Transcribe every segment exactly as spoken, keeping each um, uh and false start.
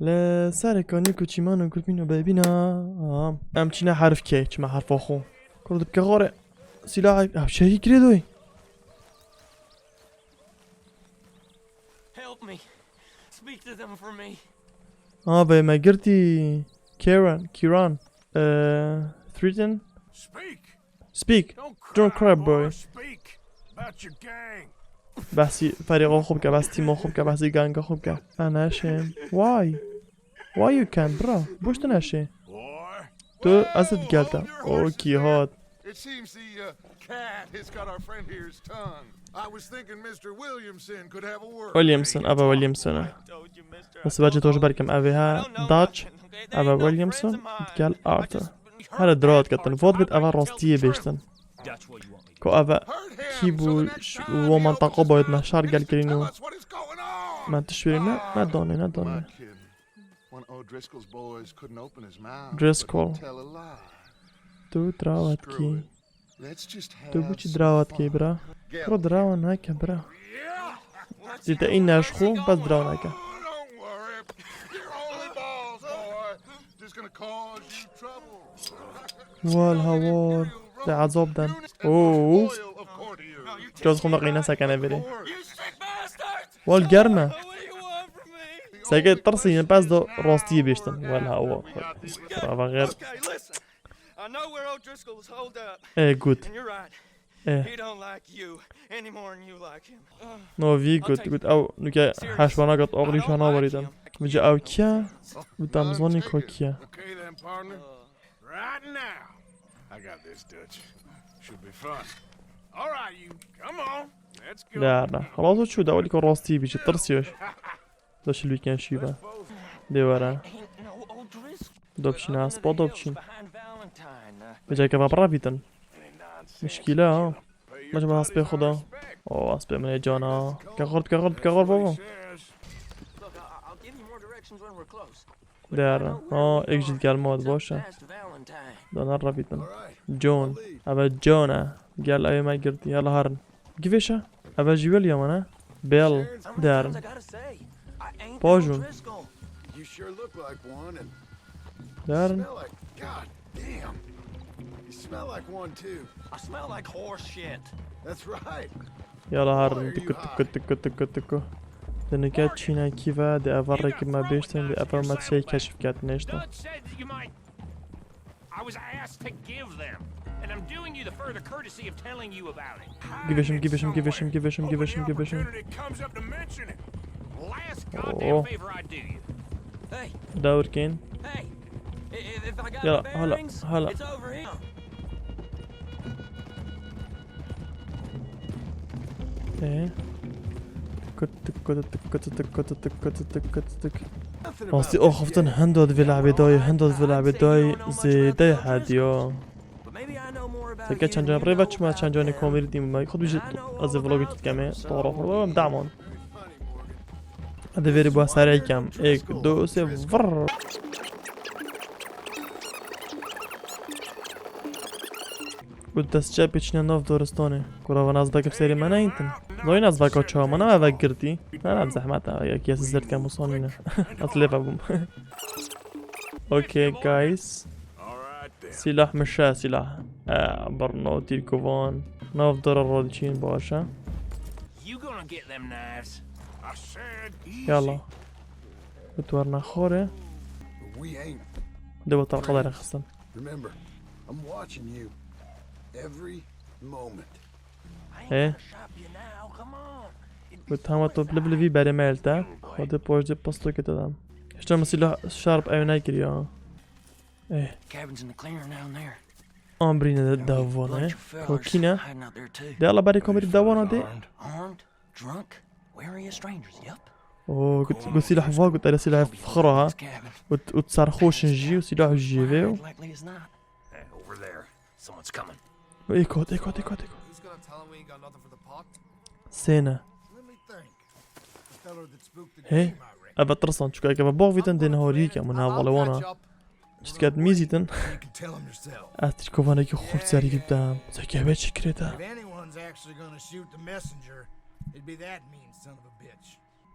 Li ser kanî ku çîman û kurpîn û bebîna. Em çîne herf K, çime herfa xwe. Kuro dibke xore. Sîlah, ev şehî kirê doy. Help me. Speak to them for me. Ha, vê me girtî. Kieran, Kieran. Eh, threaten? Speak. Speak. Don't cry, boy. Speak about your gang. Behsî ferîqa xwe bike, behsî tîma xwe bike, behsî ganga xwe bike. Ena şê. Why? Why you can't, bro? Boş tu neşê. Boy. Tu ez ê digel te. O kî hat. It seems the, uh, cat has got our friend here's tongue. I was thinking Mister Williamson could have a word. Williamson, ava Williamson e. Bes vacî to ji ber kim ev ê ha Dutch, ava Williamson, gel Arthur. Here drawat ketin. Vot bit ava rastiyê bêştin. Ku ava kî bû ş-, wo mantaqa bayt me şar gel kirîn û me tişt wê ne, ne danê, ne danê. One O'Driscoll's boys couldn't open his mouth, but Driscoll. He'd tell a lie. Tu drawat kî. Tu biçî drawat kê, bira. Bro, drawa nake, bira. Dî te î neş xwe, bes drawa nake. Wal hawar. Te ezab den. Oo. Caz xwe naqîne sekene verê. Wal germe. Seke tirsî yin pez do rastiyê bêştin. Wal hawar. Rava xêr. I know where O'Driscoll's holed up. Eh, good. And you're right. Eh. He don't like you any more than you like him. No, vî good, good. Ew nuke heşvana got oxlî şana varî dem. Vica ew kiye? Bi tam zonî ko kiye? Okay then, partner. Right now, I got this, Dutch. Should be fun. All right, you, come on. Let's go. La, la. Xelas o çû da welî ko rastî bî, ji tirsî. Da şilwîken şîve. Dê were. Dopçîna, spa dopçîn. Vêca keva bira bîtin. Mişkîle ha. Maç bana aspê xwe da. O aspê min ê cana. Kexort, kexort, kexort baba. Değer. Ha, ek jî gelme hadi boş e. Da ne rabîtin. John. Eve John e. Gel ev me girtî. Yala harin. Givêşe. Eve jî William e ne? Bell derin. Pajûn. You sure look like one and Derin. Smell like, God damn. You smell like one too. I smell like horse shit. That's right. Yala harin. Tiku tiku tiku tiku tiku. Dinike çîne kîve de eva rêkî me bêştin de eva me şey keşif ket nêştin. Dutch said that you might I was asked to give them, and I'm doing you the further courtesy of telling you about it. Give him, give him, give him, give him, give him, give him. Hoping the opportunity comes up to mention it. Last goddamn favor I do you. Hey. Dawir Kane. Hey. I- i- If I got Ya, the hala, bearings, hala. It's over here. Ee? Tık, tık, tık, tık, tık, tık, tık, tık, tık, tık, tık, tık. Rastî axaftin hendo di vê lehbê dayê, hendo di vê lehbê dayê zêde hediya. Seke çend can rê ve çima çend canê komêrî dîm me. Xwe dibêjit ez ê vlogê tu dikemê. Tara xwe em daman. Hadi veri bu serê kem. Ek, du, sê, vırr. Û destçe pêçine nav doristanê. Kura van ez veke serê me neyintin. Zoyun ez veka çawa me neve vek girtî. Ne ne zehmet e. Ya ki ez zerkem usanîne. Ez lê vebûm. Okay guys. Silah mişe silah. E, birno tîrkovan. Nav dora rol çîn baş e. You gonna get them knives. I said easy. Yalla. Bi tu werna xore. We ain't. De bo talqa dere xistin. Remember, I'm watching you every moment. He? Got time to live live better, man. What the boys did post to get them. Hişta min silah şarp ev nekiriya. Eh. Cabin's in the clearing down there. Ambrine de davone. Kokine. De Allah bari komedi davona de. Armed, drunk, wary of strangers. Yep. Oo, got, got silah va, got ele silah fıkhra ha. Got, got sarhoşun ji, silah ji ve. Over there. Someone's coming. Ê kot, ê kot, ê kot, ê kot. Who's gonna tell him we ain't got nothing for the pot? Sêne. Let me think. The feller that spooked the game, I reckon. He? Eve tirsan, çuka eke ve bavîtin dê niha rî ke min hevalê wana. Çitket mîzîtin. You can tell him yourself. Ez tîrkovanekî xurt serî bidem. Zeke eve çi kirê te? If anyone's actually gonna shoot the messenger, it'd be that mean son of a bitch.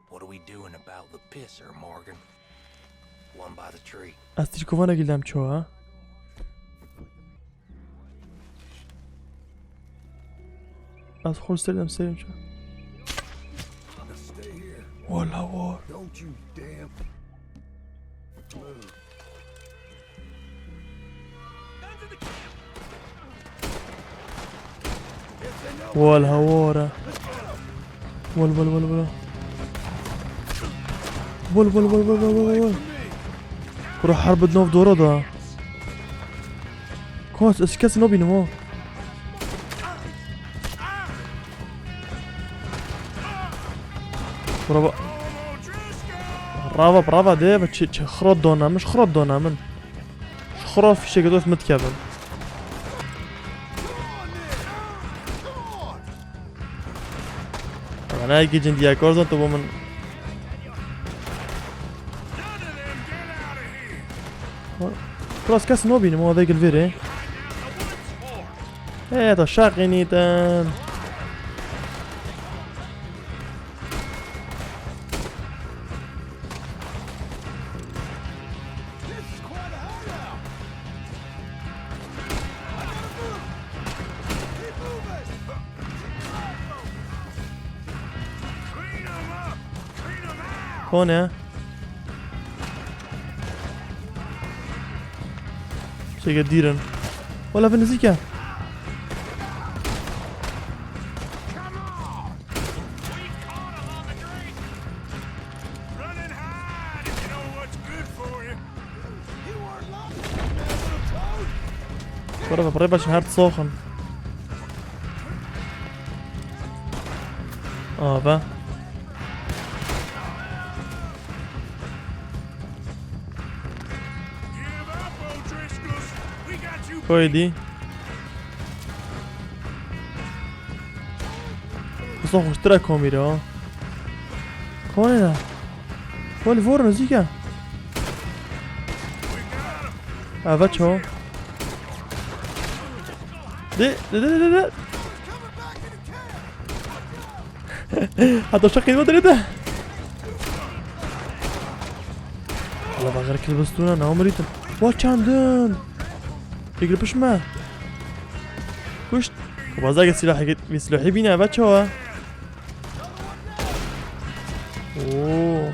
What are we doing about the pisser, Morgan? One by the tree. Ez tîrkovanekî lem ço ha. Ez xwe ser dem serim ço. Stay here. Wala war. Don't you dare move. Wal hawara. Wal, wal, wal, wal. Wal, wal, wal. Kura herb di nav dora da. Kas, ez kes nabînim ha. Brava. Brava, brava, de, ve çi, çi, xira dana min, xira dana min. Ji xwe re fîşeke dost min dikevin. Ama ne yekî cin diye kar zan tu bo min. Kras kes nabînim, o vê gil vêrê. He, da şaqînîtin. Hone. Şêke dîr in. Wala vê nizîk e. Bravo, bravo, başım her soxun. Ava. Koydi. Xwestan xweştir e komî re ha. Komî re. Wal vor nizîk e. Ava ço. De, de, de, de, de. Heta şaqî ve dirê de. Allah, bak, herkes bistuna, ne umrîtim. Wa çandin. Fikir pişme. Kuşt. Bazı silahı git, bir silahı bine, ve çoğa. Oo.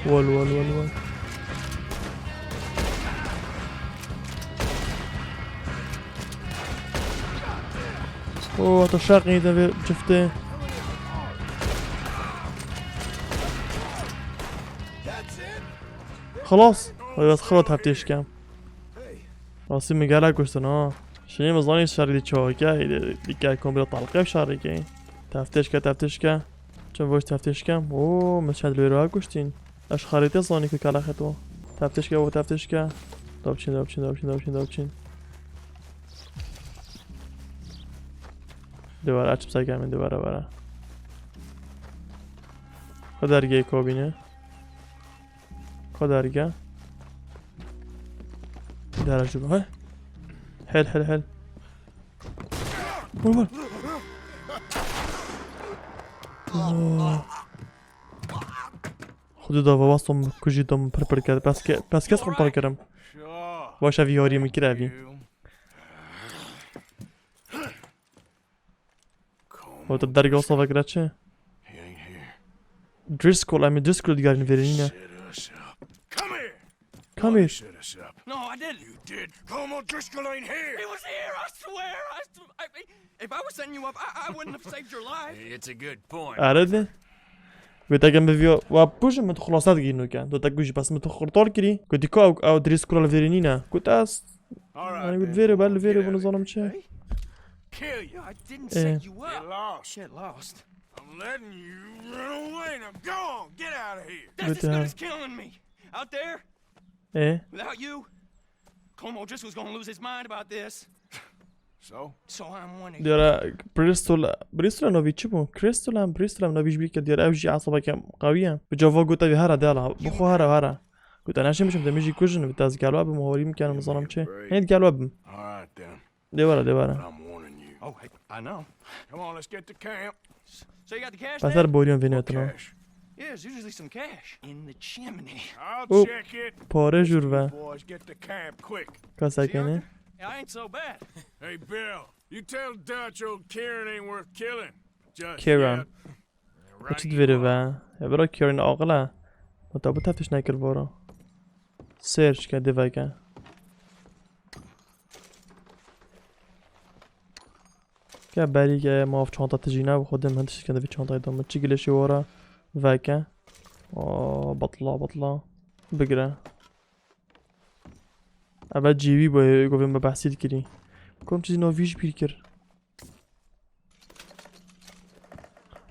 Wal, wal, wal, wal. Oo, heta şaqî de vê ciftê. Xelas. Wê ez xelat heftê şikem. Rastî min gelek kuştin ha. Şinê min zanî şerî dî çawke, dîke komple talqe şerî ke. Teftêş ke, teftêş ke. Çend voş teftêş kem. Oo, min çend lêro ha kuştîn. Ez xarîtê zanî ku kelexe to. Teftêş ke, o teftêş ke. Dawçîn, dawçîn, dawçîn, dawçîn, dawçîn. Dewar açıp sayken min dewara vara. Xwe dergê kobîne. Xwe derge. Dara jû he. Hel, hel, hel. Vur, vur. Aa. Xwedê dava wastom kujî dom pir pir kir. Pes ke-, pes kes qurtar kirim. Vaş evî yarî min kir evî. Wata derga wasa vekira çi? He ain't here. Driscoll, em ê Driscoll digarîn verê nîne. Set us up. Come here. Come here. Set us up. No, I didn't. You did. Colm O'Driscoll ain't here. He was here, I swear. I, s-, I, if I was setting you up, I, I wouldn't have saved your life. It's a good point. Erê de. Wê te kem bivîyo, wa pûjin min tu xulasa digî nûke. Tu te kujî, bes min tu qurtar kirî. Ku dîka ew, ew Driscoll li verê nîne. Ku te ez All right, yani, then. Vêrê, ben vêrê bunu zanım çi. Kill you. I didn't set you up. Get lost. Shit, lost. I'm letting you run away now. Go on, get out of here. That's as good as killing me. Out there, without you, Colm O'Driscoll's gonna lose his mind about this. So? So I'm warning you. Diyara Bristol, Bristol navî çi bû? Crystal em, Bristol em navî ji bî ke diyara ev jî esabeke qewî ye. Bi cava gote vî hera dela, bi xwe hera hera. Gote neşê biçim, demê jî kujin, bi te ez gel we bim, horî bikin, nizanim çi. Hê gel we bim. All right then. Dê were, dê were. But I'm warning you. Oh, hey, I know. Come on, let's get to camp. So you got the cash there? Beser boriyan vênetina. What cash? Yeah, there's usually some cash in the chimney. I'll Oh, check it. Pare jûr ve. Boys, get to camp quick. Ka sekenî? See, Arthur? I ain't so bad. Hey, Bill, you tell Dutch old Kieran ain't worth killing. Just Kieran. Yet. Çi divêre ve? Ya bira Kieran aqil e. Ma te bi teftiş nekir vora. Search ke diveke. Ke berî ke maf çanta tijî ne, bi xwe dem hin tiştke de vî çantayê de min çi gilê şê wara veke. Aa, batla, batla. Bigire. Eve cîvî bûye, govên me behsî dikirî. Kom çîzî nav vî jî pîr kir.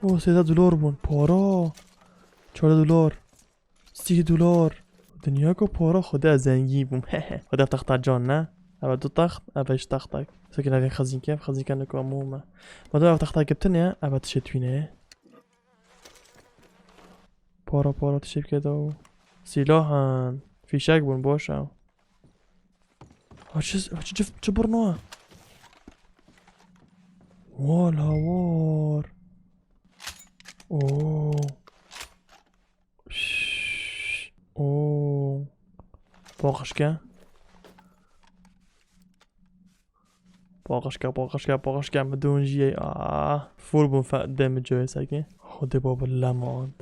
Oh, sêzdeh dolar bûn. Para. Çardeh dolar. Sî dolar. Dinya ku para, Xwedê ez zengî bûm. Xwedê ev texta can ne. Eve du text, eve ji textek. Sekin evê xezînke, ev xezînke ne ku hemû me. Ma ev texta giptin ya, eve tişê twîne ye. Para, para tişê bike de û. Silahan. Fîşek bûn, boş e. Ha çi, ha çi cif, çi burno? Wal hawar. Oo. Şşş. Oo. Paqişke. Paqişke, paqişke, paqişke, mi don jiyê. Aa. Full bûn fe, demê coyê sekê. Xwedê baba lemand.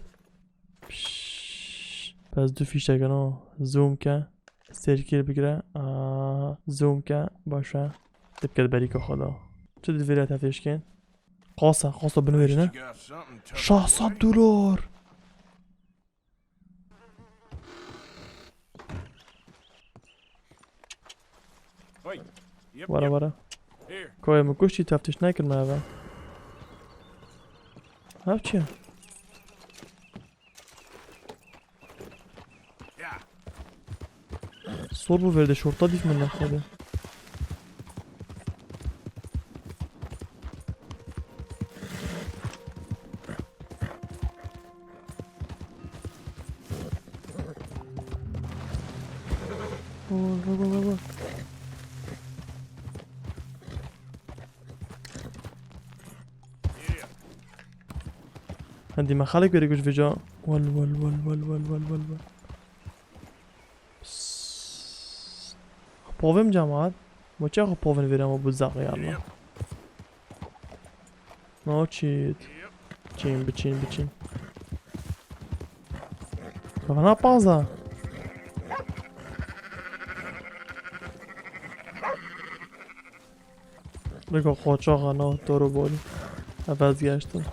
Pişş. Bes du fîşek no. Zoom ke. Serkir bigire. Aa, zoom ke. Baş e. Dipke berîka xwe da. Çi divêre te fêşkên? Qasa, qasa binivêrîne. Şeş sed dolar. Were, were. Koyê min kuştî, teftiş nekir me eve. Ev çi ye? Sor bu verde şorta dîf min nexwede. Vur, vur, vur, vur, vur. Hadi me xalek verê kuj vêca. Wal, wal, wal. Psst. Xwe povim cemaat. Mo çe xwe povin vêre ama bu zaq ya Allah. No cheat. Çin, biçin, biçin. Kafana paza. Beko qoçaxa no, toro boli. Efez geçtim.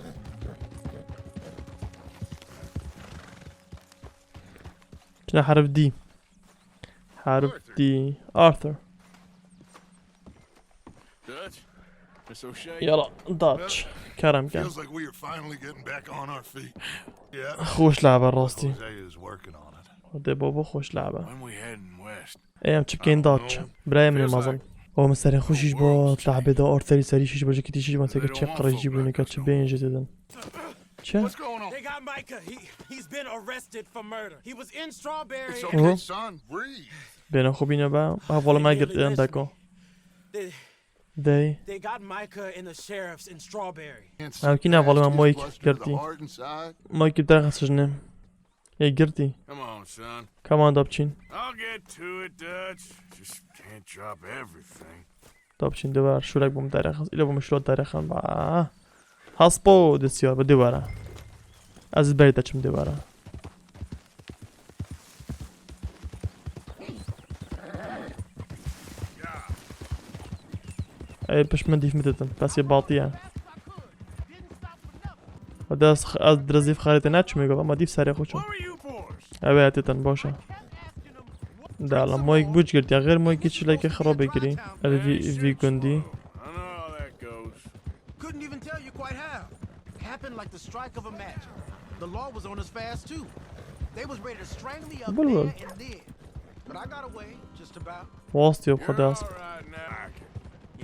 Çine harf D. Harf D. Arthur. Dutch? Miss O'Shea? Yala, Dutch. Kerem ke. Feels like we are finally getting back on our feet. Yeah. Xoş lebe rastî. Jose is working on it. Xwedê baba xoş lebe. When we heading west? Ê, em çi bikeyn Dutch? Birayê min ê mezin. O min serê xwe şîş bo, tahbê da ort serî serî şîş bo, jikî tî şîş bo, seke çi qirêjî bûne ke çi bên jî didin. Çi? What's going on? They got Micah. He, he's been arrested for murder. He was in Strawberry. It's okay, son. Breathe. Bêne xwe bîne be. Hevalê me girtiye deko. They. They got Micah and the sheriffs in Strawberry. Ew kî ne hevalê me Mike girtî. Mike bi derxe sijnê. Ê girtî. Come on, son. Come on, Dapçîn. I'll get to it, Dutch. Just can't drop everything. Dapçîn, diwer şûrek bûm derexin. Île bûm şûrek derexin. Ba. Haspo, destiyar bi dîwara. Ez ê berî te çim dîwara. Ey, pişt min dîf min ditin. Pes yê batî ye. Hadi ez, ez direzîf xaritê neçimê gava, ma dîf serê xwe çim. Ew ê etêtin, baş e. Dala, moyek buç girtiya, xêr moyekî çilekê xirabê kirî. Ez vî, vî gundî. Couldn't even tell you quite how. It happened like the strike of a match. The law was on us fast too. They was ready to strangle me up there and then. But I got away, just about. Wastî yo xwe dest.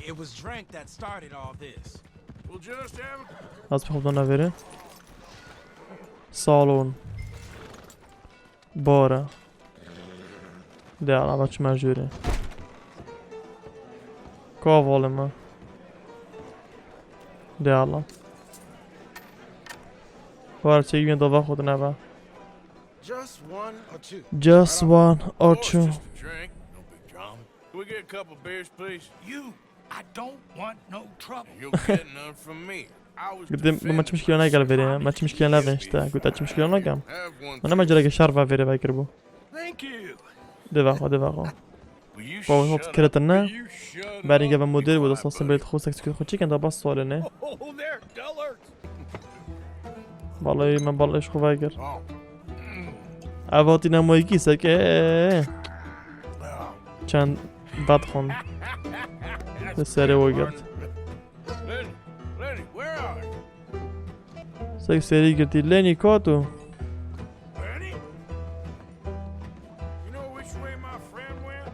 It was drink that started all this. We'll just have a Ez bi xwe dana vêrê. Salon. Bara. De ala, va çima jûrê. Ka valê me. De ala. Var çek yine dava xwe dine be. Just one or two. Just one or two. Just a drink, no big drama. Can we get a couple beers, please? You, I don't want no trouble. You'll get none from me. I was Gidim, bu maç mişkile ne gel veri ya? Maç mişkile ne işte? Gut, maç mişkile ne gel? Bana macereke şer va veri va kirbu. Thank you. De va xwe, de va xwe. Will you Baba, shut hop, up? Kiretin ne? Will you shut Berî up? Gebe model bu da sasın böyle xwe seks xwe çeken da bas sole ne? Oh, they're dullard. Vallahi me vallahi şu xwe kir. Oh. Ev hatî nemoyî kî sek, ee. Çend vat xon. Li serê we girt. Lenny, Lenny, where are you? Sek serî girtî. Lenny, ka tu? Lenny? You know which way my friend went?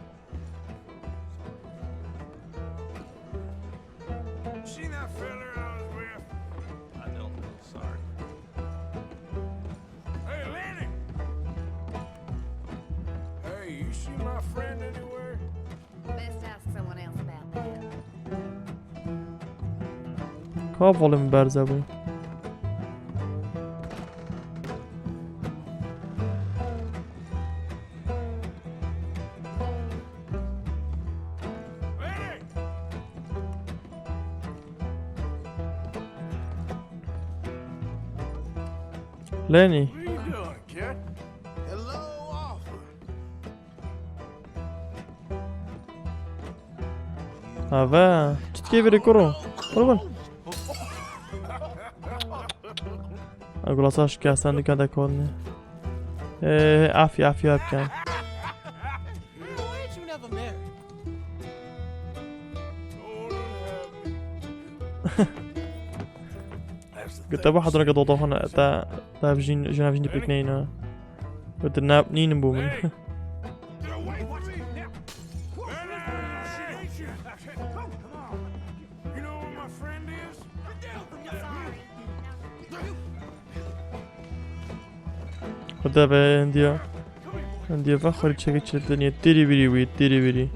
You seen that feller I was with? I don't know, sorry. Hey, Lenny! Hey, you see my friend anywhere? Best ask someone else about that. Ka volüm berze bû. Lenny. What are you doing, kid? Hello, Alfred. Eve, çi dikê vêrê kuro? Kuro bin. Gulasa şikestan dikkat et kolunu. Ee, afya, afya yapken. Why did you never marry? Gute bu hadrona ke dodo hona ta ta vjin jina vjin dipik neyna. Gute na neynim bu min. Xwede be endiya. Endiya va xwe çekê çi dinya têrî vîrî wî, têrî vîrî.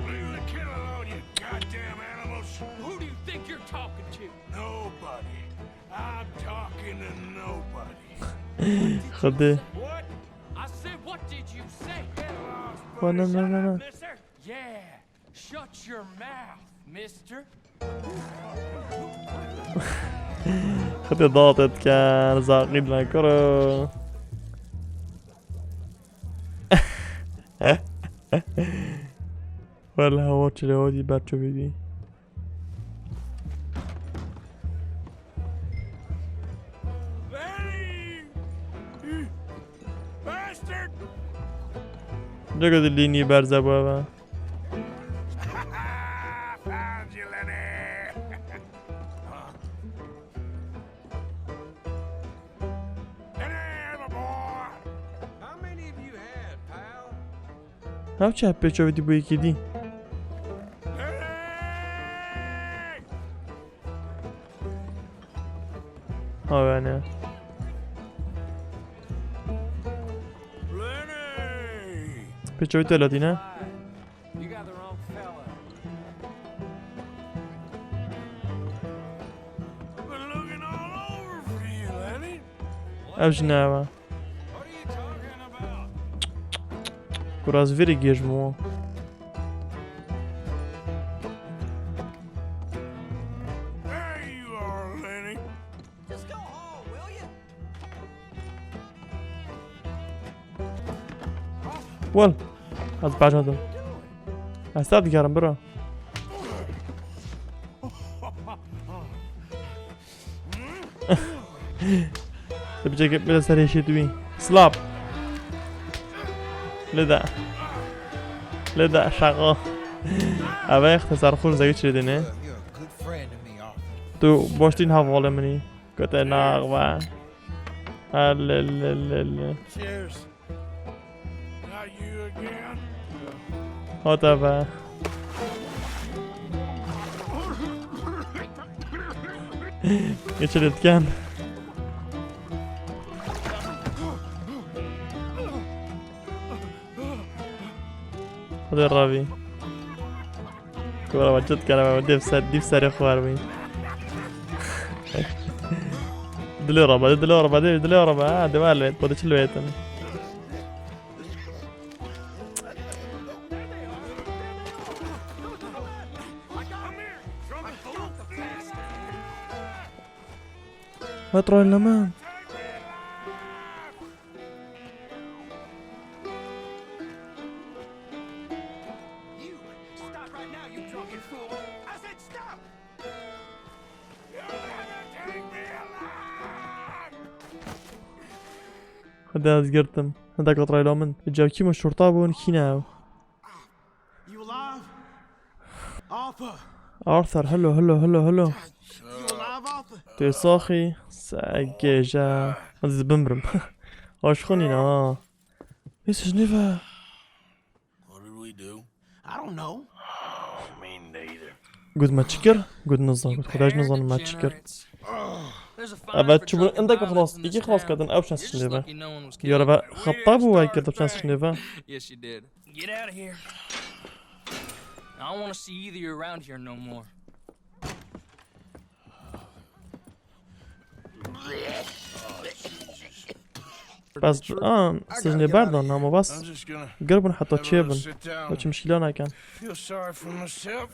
Leave the kid alone, you goddamn animals! Who do you think you're talking to? Nobody. I'm talking to nobody. Xwedê. What? I said, what did you say? Get lost, Xwe ne, buddy. Ne, Shut ne, up, ne. Mister. Yeah. Shut your mouth, mister. Xwedê datê diken, zaqî diken kuro. Wele hewa çile hodî berço bîbî. Bastard! Cego di lînî berze bû eve. Found you, Lenny. Lenny, my boy. How many have you had, pal? Ev çi hep pêçavê dî bû yekê dî? Ha yani. Pêçavê te latîne? You got the wrong fella. I've been looking all over for you, Lenny. Ev jî ne ev e. What are you talking about? Biraz viri gêj mi o? There you are, Lenny. Just go home, will you? Well, ez bacadim. Ez te digerim, bro. Te bir çekip bir de serê şey duyayım. Slap. Leda. Leda şaka. Eve ixtisar xur zevî çirê dene. Tu boştîn havalê minî. Gote nax ve. Helelelele. Cheers. Not you again. Hot eve. Geçelim diken. Hadi Rabî. Kura bacet kere baba, dev ser, dev serê xwar bî. Dilê raba, dilê raba, dilê, dilê raba, ha, dewa lwet, bode çi lwet. Hat rol nama. You stop right now, you drunken fool! I said stop! You'll never take me alive! Hadi ez girtim. Hadi katrayla min. Cevkî min şorta bûn kîne ew. You alive? Arthur! Arthur, hello, hello, hello, hello. You alive, Arthur? Tu saxî? Se gêje. Ez bimrim. Aşxo nîne ha. Ê sijnê ve. What did we do? I don't know. Me neither. Got me çi kir? Got nizan. Got xwedaj nizan me çi kir. Evet, çi bû? Endek xlas, iki xlas kedin ew çend sijnê ve. Yara ve xeta bû ve kir ew çend sijnê ve. Yes, you did. Get out of here. I don't want to see either of you around here no more. Bes, a, sijnê berdan, ama bes. Gir bûn heta çê bin. Ve çi mişkîla nekin.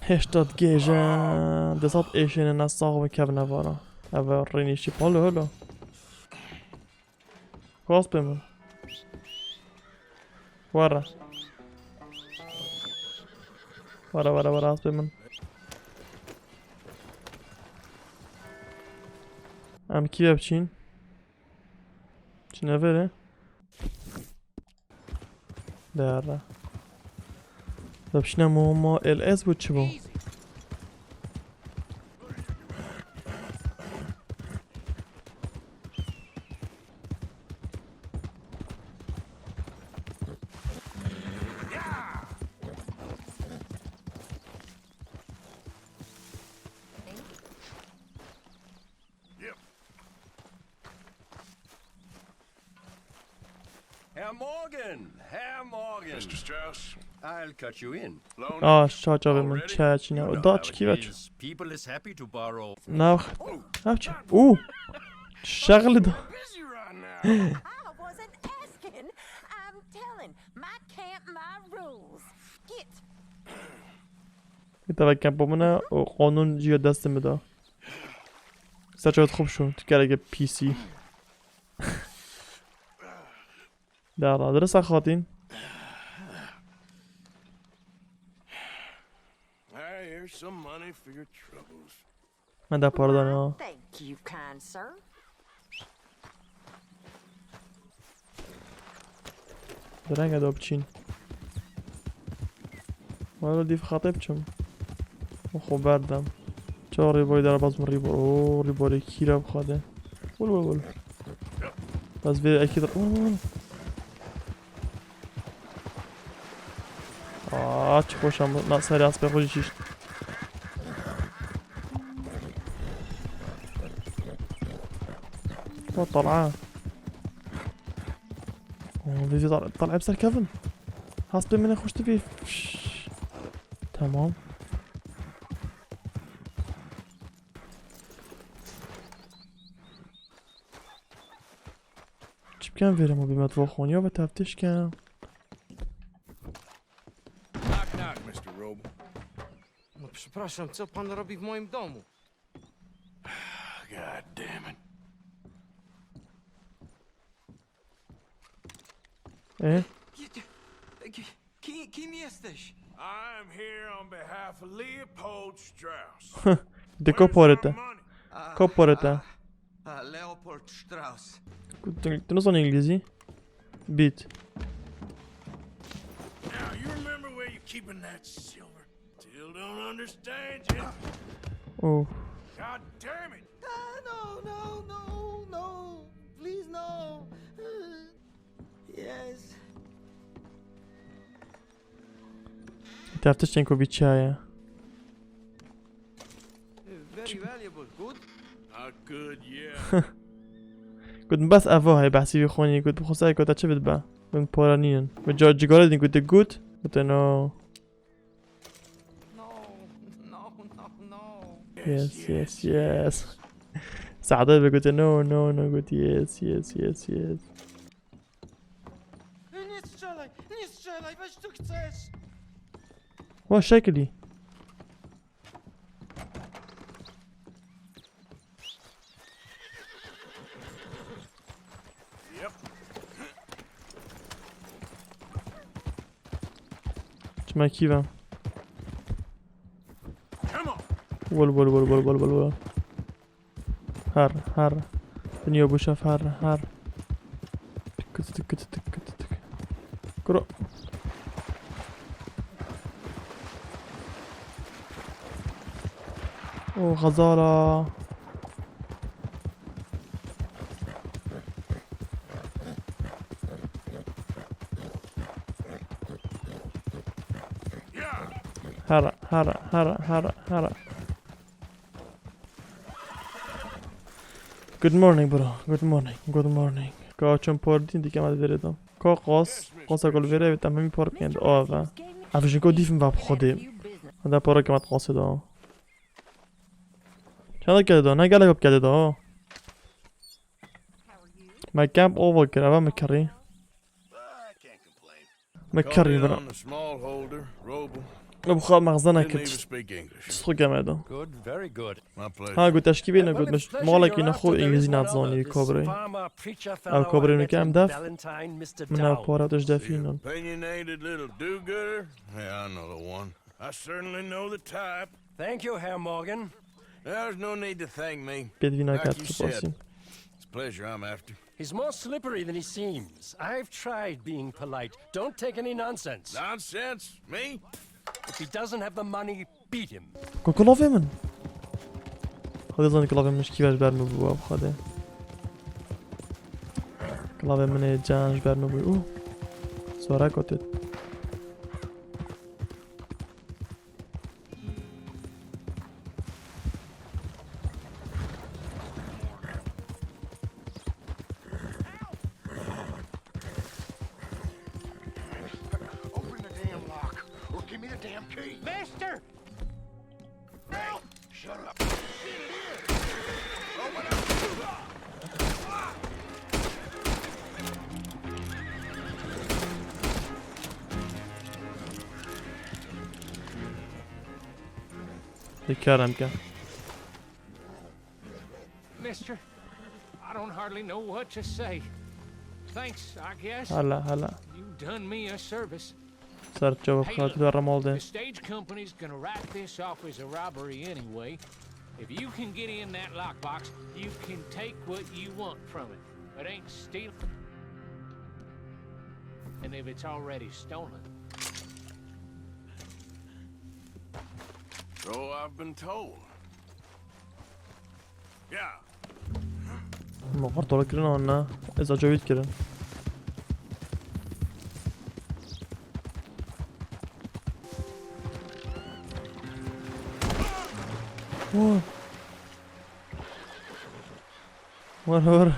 Hêşta digêje. Desat êşêne ne sax ve kevne vara. Eve rênîşî palo holo. Rast pê min. Were. Were, were, were, rast pê min. Em kî ve biçîn? Çi neve re? Değerli. Yapışına muamma el ez bu çi bu? Herr Morgan, Herr Morgan. Mister Strauss? I'll cut you in. Loan? Aa, şa çavê min çe çîne. O da çikî ve çi? People is happy to borrow. Nav. Nav çi? Û. Şexli da. Busy right now. I wasn't asking. I'm telling. My camp, my rules. Git. Git eve kempo min e û qanûn jî ya destê min de. Ser çavet xwe bişo, tu kereke pîsî. Dara, dirisa xatîn. Hey, here's some money for your troubles. Me da pardon ha. Thank you, kind sir. Direnge da biçîn. Wala dîv xatê biçim. Xwe berdem. Çawa rîborî derbas min rîbor. Oo, rîborê kîra bixwade. Wul, wul, wul. Ez vê ekî dir. Wul, wul, wul. Aa, çi xweş em. Na serê aspê xwe jî şişt. O tal'a. Oo, vê jî tal-, tal'a bi ser kevin. Aspê min ê xweş dibî. Şşş. Tamam. Çi bikem vêrê mobilê me diva xoniya ve teftiş kem. Knock, knock, mister Robo. No przepraszam, co pan robi w moim domu? God damn it. E? Ki-, ki-, kim jesteś? I'm here on behalf of Leopold Strauss. De koporete. Where's my money? Koporete. Ah, ah, Leopold Strauss. Tu, tu nizanî îngilîzî? Beat. Now, you remember where you keeping that silver? Still don't understand you. Oh. God damn it! Ah, no, no, no, no. Please, no. Yes. Te tiştên ku vî çi heye? Very valuable, good? Ah, good, yeah. Got bes eva heye behsî vî xonî, got bi xwesayê ku te çi bidibe? Got para nînin. Min ca cigara dîn got good. Got no. Yes, yes, yes. Saadê bi gote no, no, no, gote yes, yes, yes, yes. Nie strzelaj, nie strzelaj, weź tu chcesz. Wa şekilî. Çima kî ve? Wol, wol, wol. Her, her. Dinya bû şev, her, her. Tık, tık, tık, tık, tık, tık. Kuro. O xezala. Hera, hera, hera, hera, hera. Good morning, bro. Good morning. Good morning. Ka çim pordîn dike me vêrê de. Ka qas, qasa kol vêrê evet, em hemî port kend. O eve. Ev jin ko dîfim va xwedê. Da para kemat qasê da. Çanda kede da, ne gelek kede da. Me camp over kir, eve me kirî. Me kirî bira. Ew xwe mexzena kir. Stxu keme do. Ha, got eşkî bêne, got, me malekî ne xwe îngilîzî nazanî, kobrê. Ew kobrê min ke em def. Min ew para tu ji defî nan. I certainly know the type. Thank you, Herr Morgan. There's no need to thank me. Pêdivî naket, spasî. It's pleasure I'm after. He's more slippery than he seems. I've tried being polite. Don't take any nonsense. Nonsense? Me? If he doesn't have the money, beat him. Ku kilavê min. Xwedê zanî kilavê min ji kî ve ji ber min bû, ev Xwedê. Kilavê min ê can ji ber min bû. Uh. Sora kotit. Open the damn lock, or give me the damn key. Mister! Hey, shut up. Open up. Mister, I don't hardly know what to say. Thanks, I guess. Hala, hala. You done me a service. Ser çawa. Hey, look, xatir ramal de. The stage company's gonna write this off as a robbery anyway. If you can get in that lockbox, you can take what you want from it. It ain't stealing. And if it's already stolen. So I've been told. Yeah. Ma xwe tolê kirin an ne? Ez acayip kirin. Wah. War war.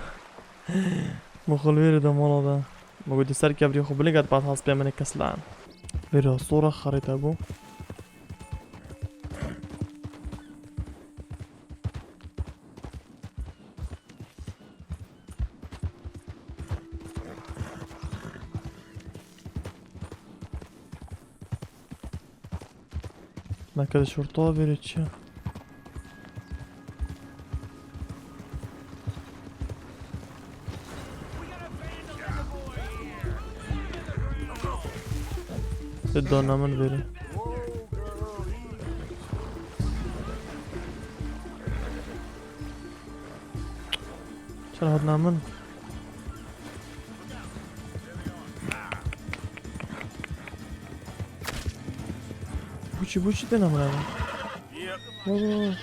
Min xwe li wêrê de mala de. Min gotî ser kevirê xwe bilingat, bat has pê min ê keslan. Vêrê sora xerîte bû. Naked şorta verê çi? Dana min verê. Çend hat namin? Buçi, buçi de namin abi. Bak, bak, bak.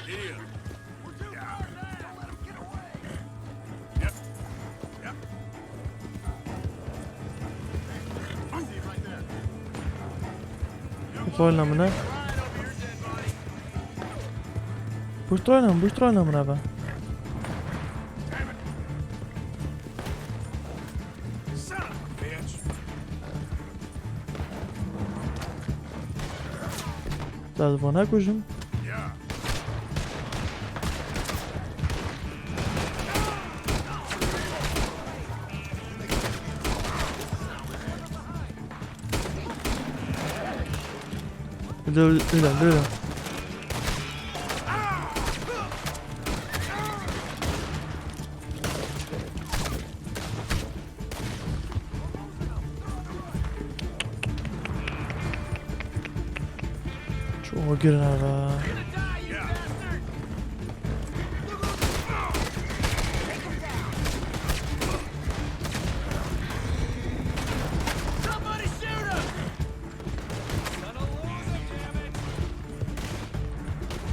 Piştroyna min e. Piştroyna min, piştroyna min e be. Ez vana kujim. Öyle, öyle, öyle. Çok girin abi.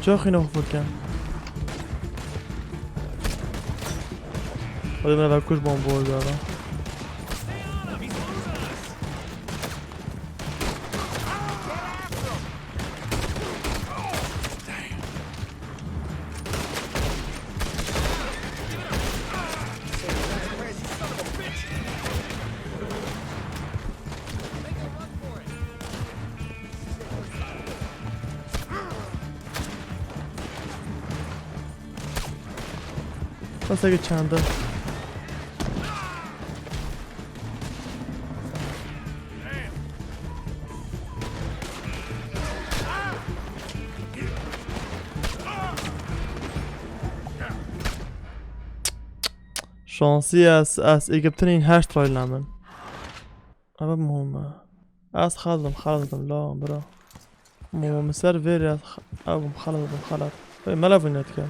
Çok yine ufurken. Hadi ben kuş bomba oldu adam. Bas eke çanda. Şansî ez, ez êgiptinîn heşt rayla min. Eve muhim e. Ez xeldim, xeldim, la, bira. Muhim ser vêrê ez x-, ev bim xelet, bim xelet. Vê mele vîne dike.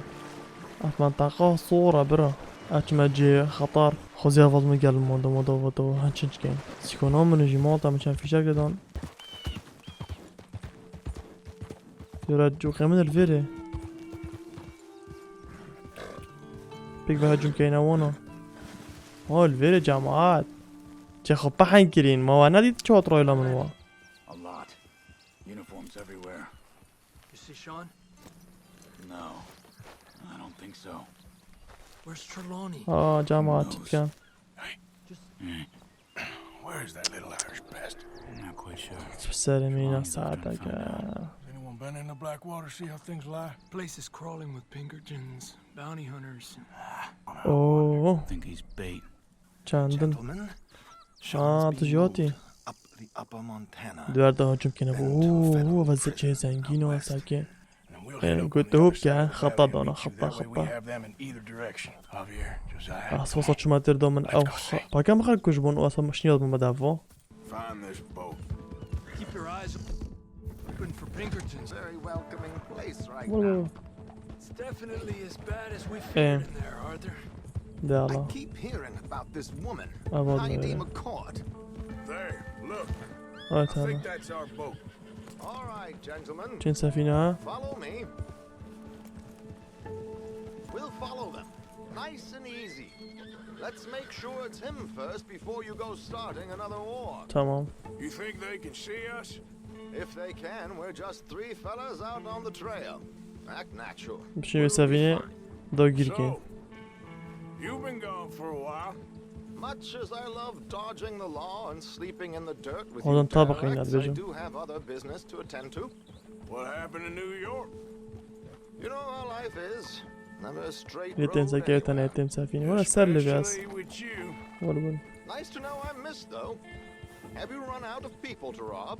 Ev menteqa sor e, bira. Eçime cê xetar. Xwezî ev min gel mondo, mondo, mondo, hen çinçkên. Sîkona min jî malta min çend fîşek de dan. Yora cûqê min li vêrê. Pêk ve hecûm keyne wana. O, li vêrê cemaat. Çê xwe pehn kirîn. Ma we nedît çi hat rayla min wa. A lot. Uniforms everywhere. You see Sean? No. I don't think so. Where's Trelawny? Aa, cemaat çi dikin? Just Where is that little Irish bastard? I'm not quite sure. Çi serê min ya saeteke. Has anyone been in the Blackwater, see how things lie? Place is crawling with Pinkertons, bounty hunters. Oh. I think he's bait. Çendin. Gentlemen, Aa, tu jî hatî. Up the upper Montana. Duwer de hücum kene. Oo, vaziyet çê zengîn o, sanki. Ê, got hop ke, xeta dana, xeta, xeta. Asfasa çima têr da min ew xa-, paka min xelk kuj bûn, û asa şiniyaz bûn bedava. Find this boat. Keep your eyes open for Pinkertons. Very welcoming place right now. It's definitely as bad as we feared in there, Arthur. De Allah. I keep hearing about this woman, Heidi McCord. There, look. I think that's our boat. All right, gentlemen. Çin sefîne ha? Follow me. We'll follow them. Nice and easy. Let's make sure it's him first before you go starting another war. Tamam. You think they can see us? If they can, we're just three fellas out on the trail. Act natural. We'll be fine. Bi şêwê sefîne dagîr kê. So, you've been gone for a while. Much as I love dodging the law and sleeping in the dirt with you derelicts, I do have other business to attend to. What happened in New York? You know how life is. Never a straight road anywhere. Yê tên sekê, tenê tên sefîne. Wala ser li bes. Especially with you. Wala bun. Nice to know I'm missed, though. Have you run out of people to rob?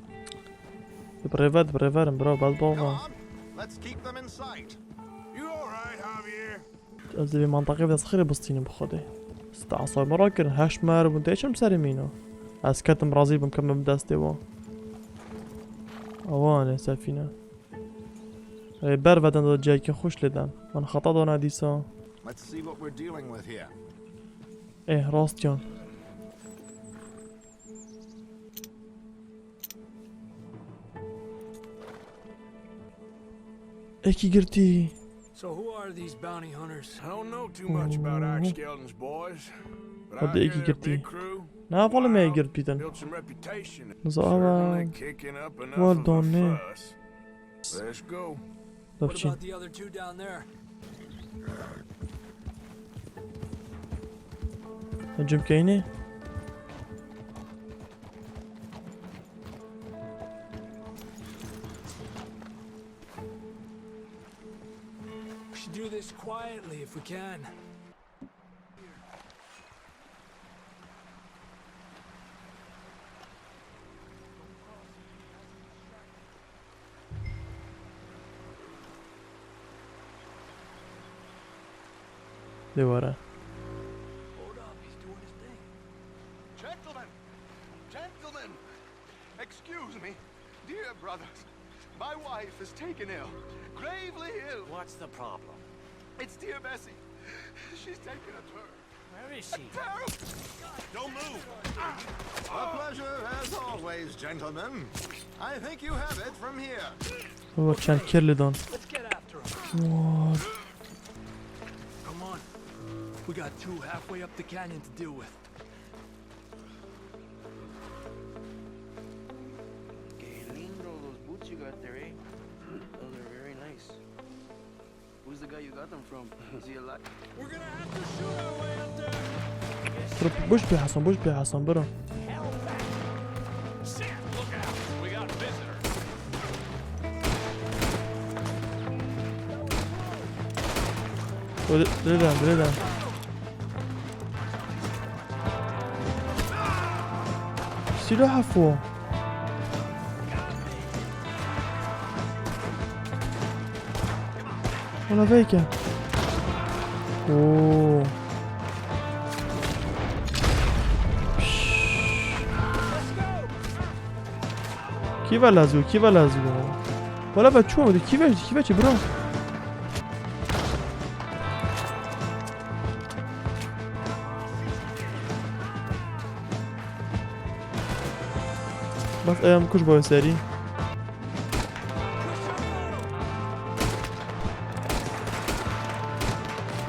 Di birêve, di birêve rin, bro, bel bava. Come on, let's keep them in sight. You all right, Javier? Ez ê vê mantaqê bi dest xêrê bistînim bi Xwedê. Sta asay me rakirin, heşt me bûn, tê çim serê mîna. Ez ketim razî bim, kemim destê wan. Awa ne sefîne. Ê, ber veden de cihekî xweş lê den. Min xeta dana dîsa. Let's see what we're dealing with here. Ê, rast can. Ekî girtî. So who are these bounty hunters? I don't know too much about Ike Skelton's boys, but I hear they're a big crew. Hadi ekî girtî. Na vale me girt bîtin. Built some reputation. Niza awa. Certainly kicking up enough of a fuss. Let's go. What about the other two down there? Hücum keyni. We should do this quietly if we can. Dê were. Hold up, he's doing his thing. Gentlemen! Gentlemen! Excuse me. Dear brothers, my wife is taken ill. Gravely ill. What's the problem? It's dear Bessie. She's taken a turn. Where is she? Terrible! Don't move. A pleasure as always, gentlemen. I think you have it from here. Baba çend kir li dan. Let's get after him. What? Come on. We got two halfway up the canyon to deal with. Qué lindo those boots you got there, eh? Those are very nice. Who's the guy you got them from? Is he alive? We're gonna have to shoot our way up there. Dur, boş bir Hasan, boş bir Hasan, bro. Shit! Look out! We got visitors. Öyle, öyle, öyle. Silah hafo. Ona veke. Oo. Kî ve lazî, kî ve lazî. Wala ve çû, kî ve, kî ve çi bro? Bas ayağım kuş boyu seri.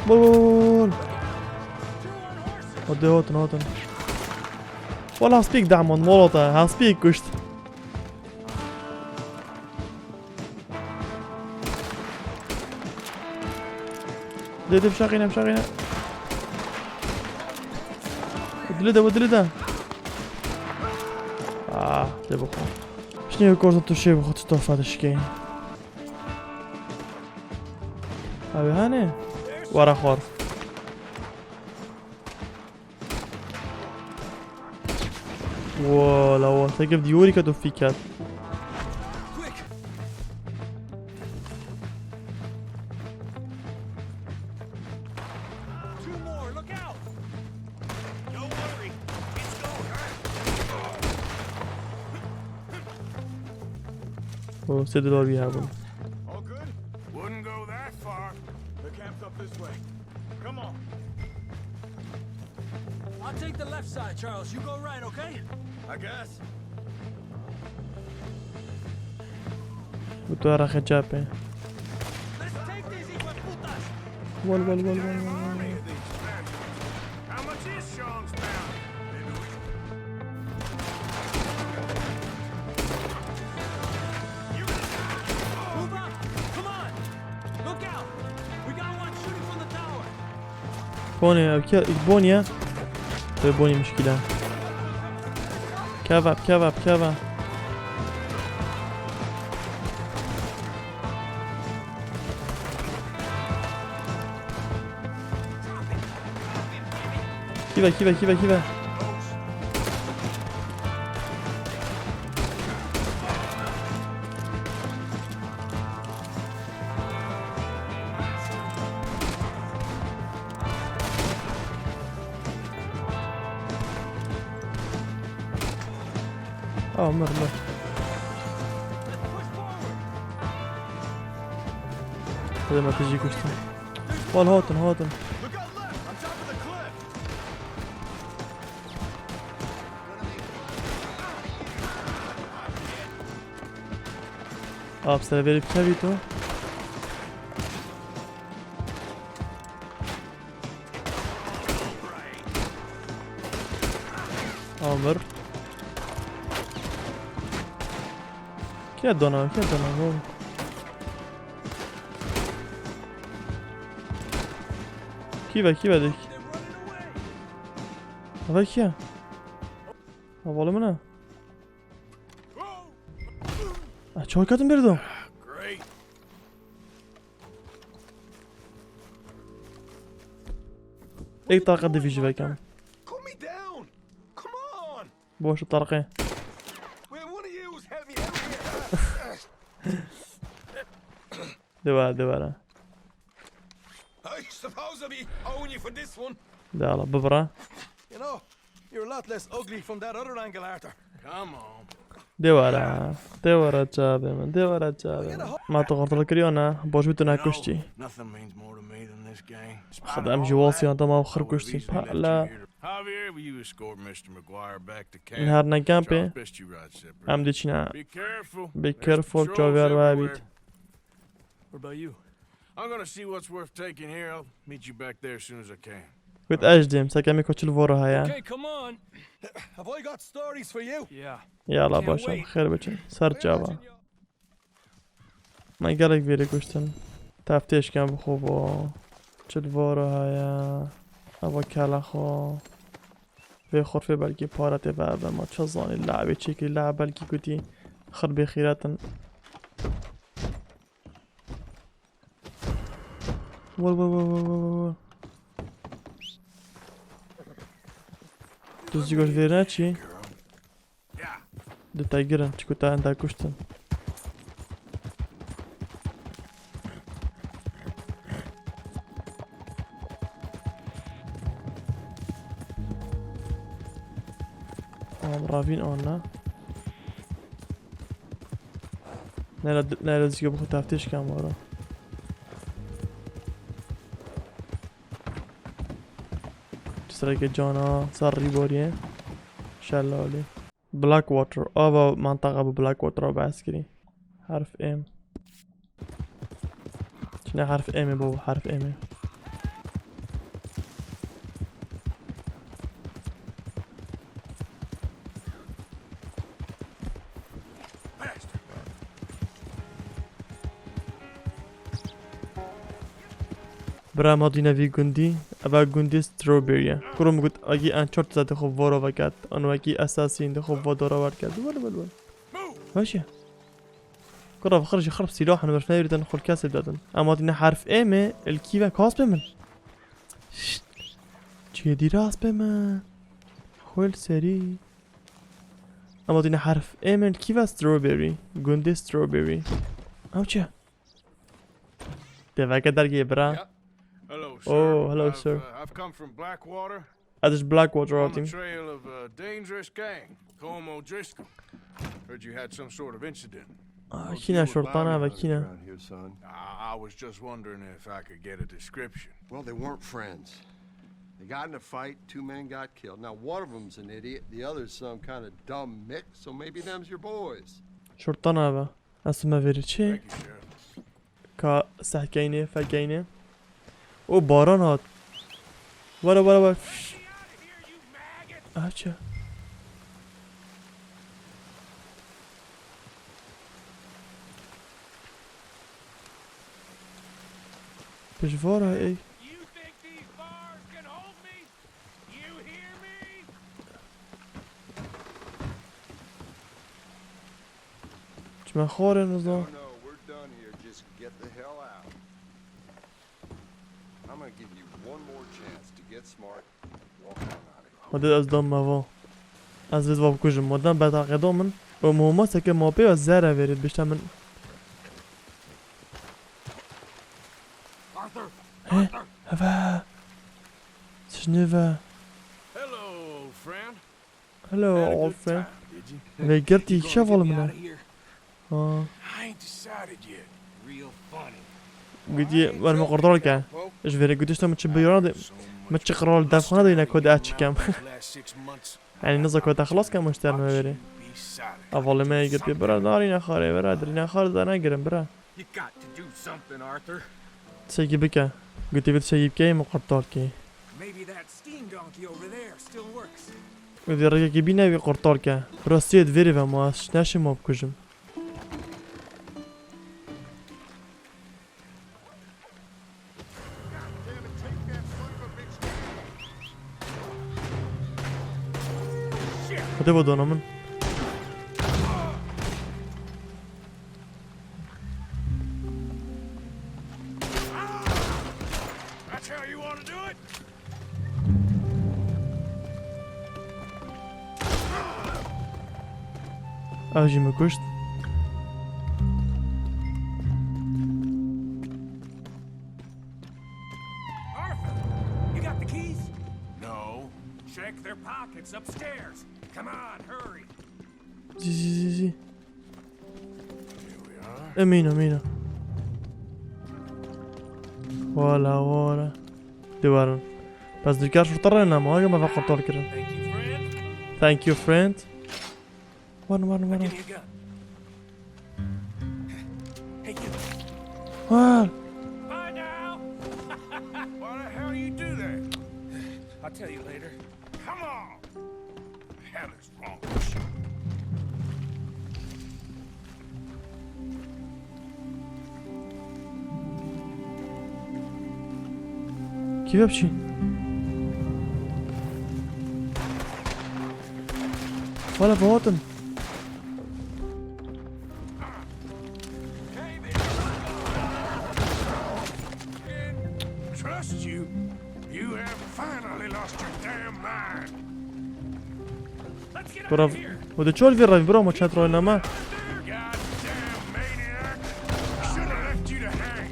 Bol bol bol bol. Hadi hotun hotun. Wala hespîk damon molota, hespîk kuşt. Dê dê bişaqîne bişaqîne. Dili de bu dili de. Ah, dê bixwe. Şinê korsa tu şê bixwe tu tofa dişkeyî. Abi hani? Wara xwar. Wala wa te gift yorî ke tu fî ket. Two more, look out! Don't worry. It's going. O sê dolar bir hebûn. All good? Wouldn't go that far. The camp's up this way. Come on. I'll take the left side, Charles. You go right, okay? I guess. Bu tu ara xecapê. Let's take these hijueputas! Gol gol gol gol gol. Army of these Spaniards. How much is Sean's bounty? Move up! Come on! Look out! We got one shooting from the tower! Bonî ev ke Bonî ye. Ve Bonî muşkîle. Keva keva keva. Kî ve kî ve kî ve kî ve. Aa, mir mir. Hadi me tijî kuştin. Wal hatin hatin. Abi sen verip kevî tu. Amir. Kê dana, kê dana, oğlum. Kî ve, kî ve dik. Ava kî ya? Havalı mı ne? Ah, çok kadın bir de. Great. Ek taqa divî ji vekem. Cool me down. Come on. Boş tarqê. Will one of yous help me out here? Dewara, dewara. Nice Supposedly own you for this one. De ala bibira. You know, you're a lot less ugly from that other angle, Arthur. Come on. De were. De were çavê min. De were çavê min. Ma tu xertil kiriyo ne? Boş bî tu nekuştî. Nothing means more to me than this gang. Xwedê em jî wasiyan te ma xir kuştî. Pa la. Javier, will you escort Mister McGuire back to camp? Her ne kampê. Em diçine. Be careful. Be careful, çavê we bît. What about you? I'm gonna see what's worth taking here. I'll meet you back there as soon as I can. Wit ez dêm, sekemê koçil voro heye. Okay, come on. Have I got stories for you? Yeah. Yala başa, xêr biçin. Ser çava. Me gelek vêrê kuştin. Teftêşken bi xwe bo. Çil voro heye. Eva kela xwe. Vê xurfê belkî para tê vebe ma çi zanî, lewê çêkî, lew belkî gotî xir bêxîret in. Wor, wor, wor, wor, wor, wor. Tu zî goş vêr neçî? Di te girin, çiku te enda kuştin. Am ravîn anna. Nere, nere zî bi xwe teftêş kem wara. Çi sereke cana, ser rî boriye. Şelalê. Blackwater. Ava mantaqa bi Blackwater a behs kirî. Herf M. Çine herf M e baba, herf M e. Bira ma dîne vî gundî, eva gundî Strawberry ye. Kuro min got, agî Uncharted de xwe voro veket, an wekî Assassin de xwe vo dora werket. Wel, wel, wel. Baş e. Kura vexir jî xirb sîlah hin, berf neyirîtin xwe kesê bidedin. Ema dîne herf M e, il kî ve kas be min. Şşt. Çiyê dîre asbê min. Xwel serî. Ema dîne herf M e, il kî ve Strawberry. Gundê Strawberry. Ew çi? Deveke dergê bira. Yeah. Hello, sir. Oh, hello, I've, sir. Uh, I've come from Blackwater. Ez ji Blackwater hatîm. On the trail of a dangerous gang, Colm O'Driscoll. Heard you had some sort of incident. Ah, kî ne şortana ve kî ne? I, I was just wondering if I could get a description. Well, they weren't friends. They got in a fight, two men got killed. Now, one of them's an idiot, the other's some kind of dumb mick, so maybe them's your boys. Şortana ve. Ez me verî çi? Thank you, Sheriff. Ka sehkeynê, fekeynê. O baran hat. Were, were, were. Aha çi? Pijvara ey. Çime xorê niza. No, no, we're done here. Just get the hell out. I'm gonna give you one more chance to get smart. Walk on out of here. Hadi ez dam me va. Ez vê va bikujim. Madem betaqê da min. O muhuma seke mapê ya zere verê bişte min. Arthur! He? Arthur! Heve! Sijnê ve. Hello, old friend. Hello, old friend. Vê girtî şeval min e. Ha. Gotî, wer min qurtar ke. Ji verê gotişte min çi biyara de, min çi qral defxane de yine kode ez çikem. Yani niza kode xelas ke min ji ter me verê. Evalê me girtî bira narîne xarê bira, dirîne xar de negirin bira. You got to do something, Arthur. Tiştekî bike. Gotî vê tiştekî bike, min qurtar kê. Maybe that steam donkey over there still works. Gotî rêkekî bîne wî qurtar ke. Rastiyê di vêrê ve ma ez neşim ma bikujim. Hadi bo dona min. That's how you want to do it? Ev jî min kuşt. Check their pockets upstairs. Come on, hurry. Zî zî zî zî. Emîno, emîno. Wala, wala. Dê werin. Bes dûrkar şurta re nema, hage me ve kontrol kirin. Thank you, friend. Werin, werin, werin. Ha! Bye now. Why the hell you do that? I'll tell you later. Come on. The hell is wrong with you? Kî ve biçî? Wala, bi hatin. Trust you? You have finally lost your damn mind. Let's get out Bro, of here. bu da çol vî revî bro, ma çend rol nama. Goddamn maniac. Should have left you to hang.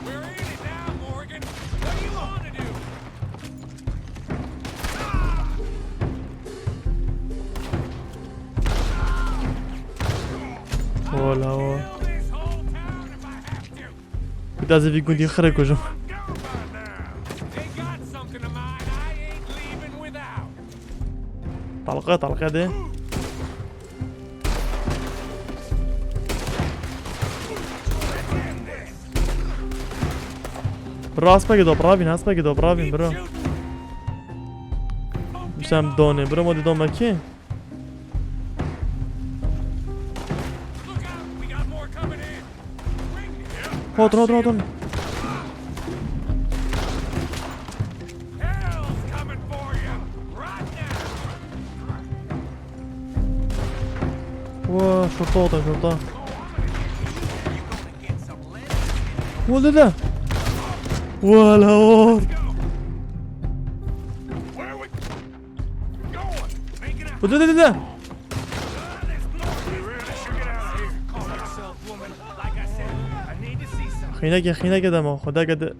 We're in it now, Morgan. What do you want to do? Wala, wala. Kill this whole town if I have to. Bir daha zî vî gundî xire kujim. They got something of mine I ain't leaving without. Talqa, talqa de. Bro, aspeke do pravîn, aspeke do pravîn, bro. Sen done, bro, ma de dome ki. Look out, we got more coming in. Hot, hot, hot, hot. Hell's coming for you right now. Wa, şurta, şurta. Oldu da. Wala, o. Where we going? Making a Bu da, da, da. Xîneke, xîneke dema, xwedeke de.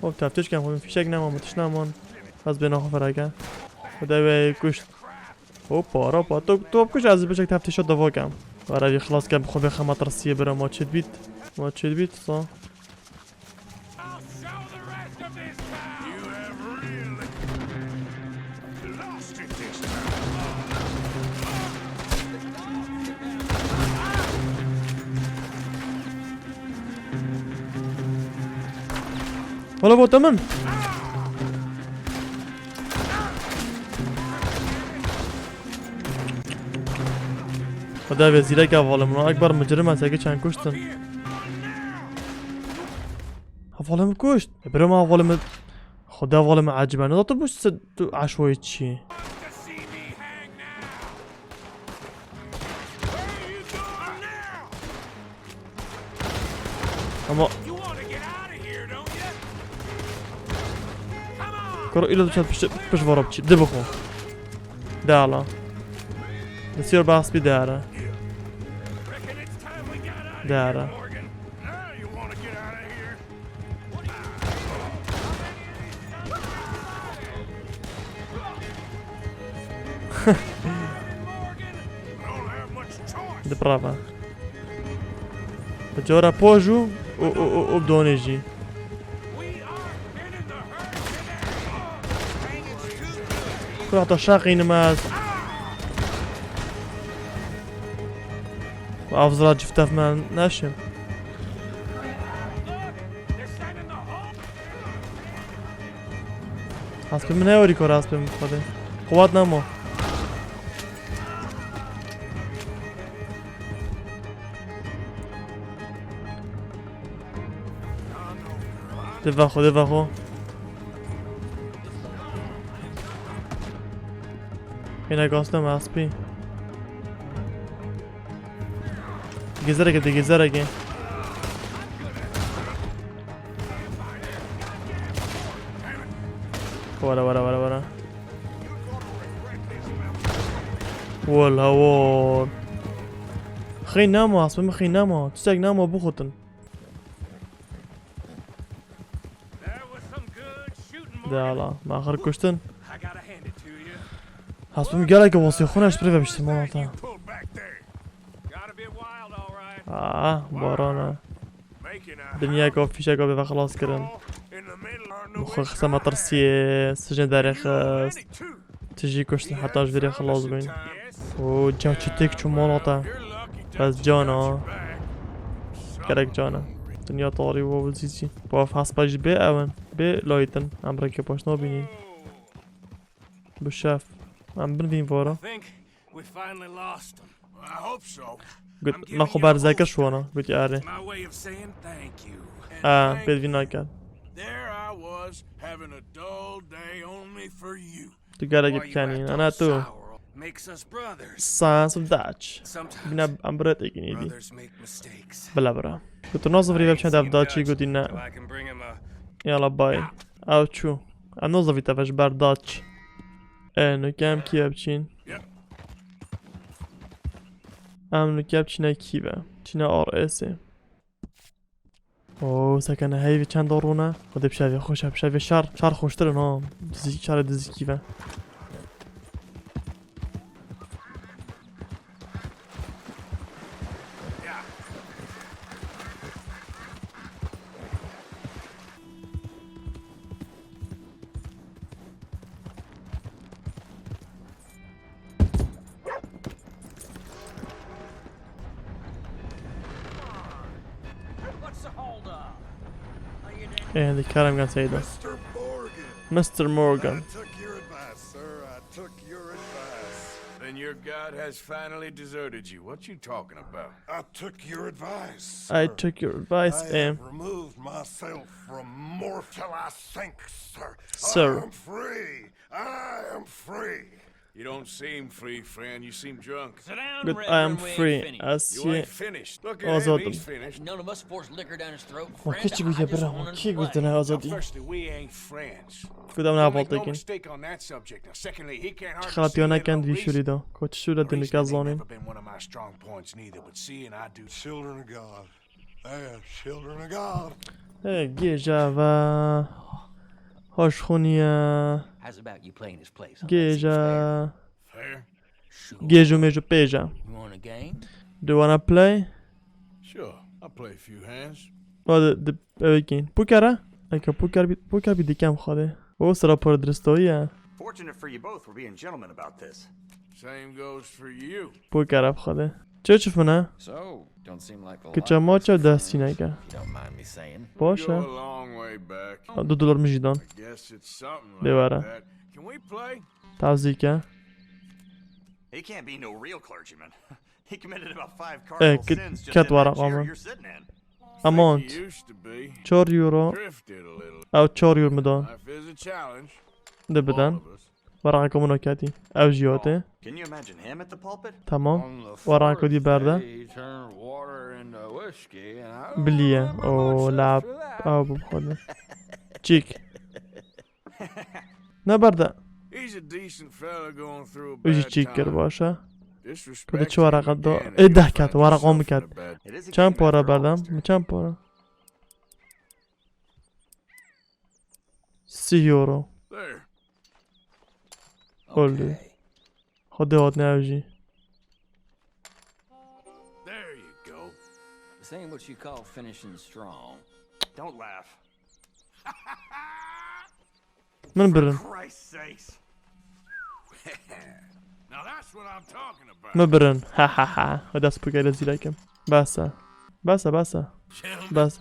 Hop, teftişken xwe fîşek nema, min tişt neman. Ez bêna xwe fereke. Xwede wê kuşt. Hoppa, hoppa, top, top kuş, ez biçek teftişa dava kem. Were vî xilas kem, xwe bê xema tirsiyê bira, ma çi dibît? Ma çi dibît, sa? I'll show the rest of this town. You have really lost it this time. Wala vota min. Xweda vê zîrek hevalê min. Ekber micrim e, seke çend kuştin. Hevalê min kuşt. Bira min hevalê min. Xweda hevalê min ecibe. Ne tu bû se tu eşwayê çi? Ama Kuro îlo tu çend pişt, pişt vara biçî. Di bixwe. De ala. Di sîyor bas bir de ara. De ara. Di prava. Bi cora poj û, û, û, û, û donê jî. Kura ta şaqînim ez. Avzra ciftef me neşim. Hespê min ne yorî kor hespê min xwedê. Quwat nemo. Dê vexwe, dê vexwe. Yine gazlama hespî. Gezerek, de gezerek. Wara, wara, wara, wara. Wala, wala. Xey nama, aslında xey nama. Tiştek nama bixutin. De ala, me axir kuştin. Hespim gelek wasî xwe neşt pirî ve biştim, ola te. Aa, barana. Dinyayek o fîşek o bê ve xilas kirin. Bi xwe xise metirsiyê, sicnê derê xist. Tijî kuştin heta ji vê rê xilas bûn. Û ca çi têk çû mala te. Bes can a. Gerek can e. Dinya tarî û zîzî. Bu ev hespa jî bê ew in. Bê laytin. Em rêkê paş nabînîn. Bi şef. Em bin vîn vara. I think we finally lost him. I hope so. Got, I'm giving you the whole story. Got, me xwe berze kir şwana. Got arê. It's my way of saying thank you. Ah, pêdivî naket. There I was, having a dull day only for you. Tu gelek bikenî, ana tu. Sense of Dutch. Bine em bira tekînî dî. Bila bira. Gotu nazivirî ve çend ev daçî gotî ne. Yala bay. Ew çû. Em nazivî te ve ji ber daç. E, nuke em kî ve biçîn. Em nuke biçîne kî ve. Çîne R S. Oo, sekene heyvî çend rûne. Xwedê bi şevê xweş e, bi şevê şer, şer xweştir in ha. Dizî, şerê dizîkî ve. What's the hold up? How you doing? Eh, the car I'm gonna say that. Mister Morgan. Mister Morgan. I took your advice, sir. I took your advice. Then your god has finally deserted you. What you talking about? I took your advice, sir. I took your advice, I eh. Have removed myself from mortal. I sink, sir. Sir. I am free. I am free. You don't seem free, friend. You seem drunk. Sit down, Reverend. Good, I am free. As you ain't finished. Look at him, he's finished. None of us forced liquor down his throat. Friend, I just wanted to play. Now, firstly, we ain't friends. Don't make no mistake on that subject. Now, secondly, he can't hardly see you in no reason. Çi xelatiyana kend vî şûrî de. Ko çi şûre dî nika zanîn. Never been one of my strong points neither, but seeing I do. Children of God. They are children of God. Hey, gêja ve hoş xuniye. How's about you playing his place, huh? That seems fair. Gêja. Fair? Sure. Gêjo mêjo pêja. You want a game? Do you wanna play? Sure, I'll play a few hands. Hadi, di, ev kîn. Pûkere? Eke pûker bî, pûker bî dikem xwedê. O sira pir diristoyî ye. Fortunate for you both, we're being gentlemen about this. Same goes for you. Pûkere bi xwedê. Çi çi fine? So, don't seem like a lot has changed, if you don't mind me saying. Kiça ma çew destî neke. Baş e. We go a long way back. Du dolar min jî dan. I guess it's something like that. Lê were. Can we play? Tazî ke. He can't be no real clergyman. He committed about five cardinal sins just in that chair you're sitting in. Eh, ket, ket were qamin. Amont. Çar euro. Ew çar euro min dan. Dê bidin. Weraqeke min ketî. Ew jî hatê. Tamam. Weraqeke dî berde. Biliye. O lab. Ew bû xwedê. Çîk. Ne berde? He's a decent fella going through a bad time. Wî jî çîk kir, baş e. Disrespect him again if he finds himself in a bad spot. Ku de çi wereqe da? Ê, deh ket, wereqa min ket. Çend para berdem? Mi çend para? Sî euro. There. Oldu. Okay. Xwedê hatine ev jî. There you go. This ain't what you call finishing strong. Don't laugh. Min birin. For Christ's sakes. Now that's what I'm talking about. Min birin. Ha ha ha. Xwe dest pûkere zîrekim. Bes e. Bes e, bes e. Gentlemen, bes.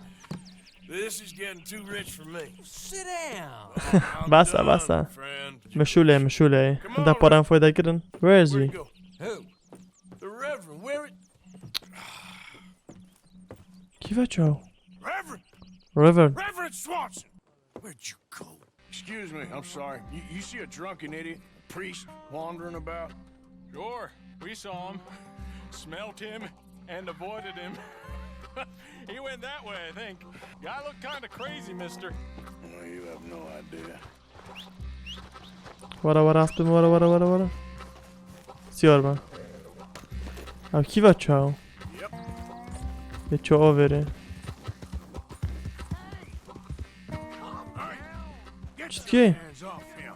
This is getting too rich for me. Sit down. Bes e, bes e. I'm done, friend. Mişûlê, mişûlê. Come on, Rick. Hinde paran fayda kirin. Where is he? Where'd he go? Who? The Reverend, where it? Kî ve çaw? Reverend! Reverend! Reverend Swanson! Where'd you go? Excuse me, I'm sorry. You, you see a drunken idiot, a priest, wandering about? Sure, we saw him, smelt him, and avoided him. He went that way, I think. Guy looked kinda crazy, mister. Well, you have no idea. Were, were, astım, were, were, were, were. Siyar ben. Abi, kî ve çaw? Ve çaw vere. Çi Kê? Hands off him.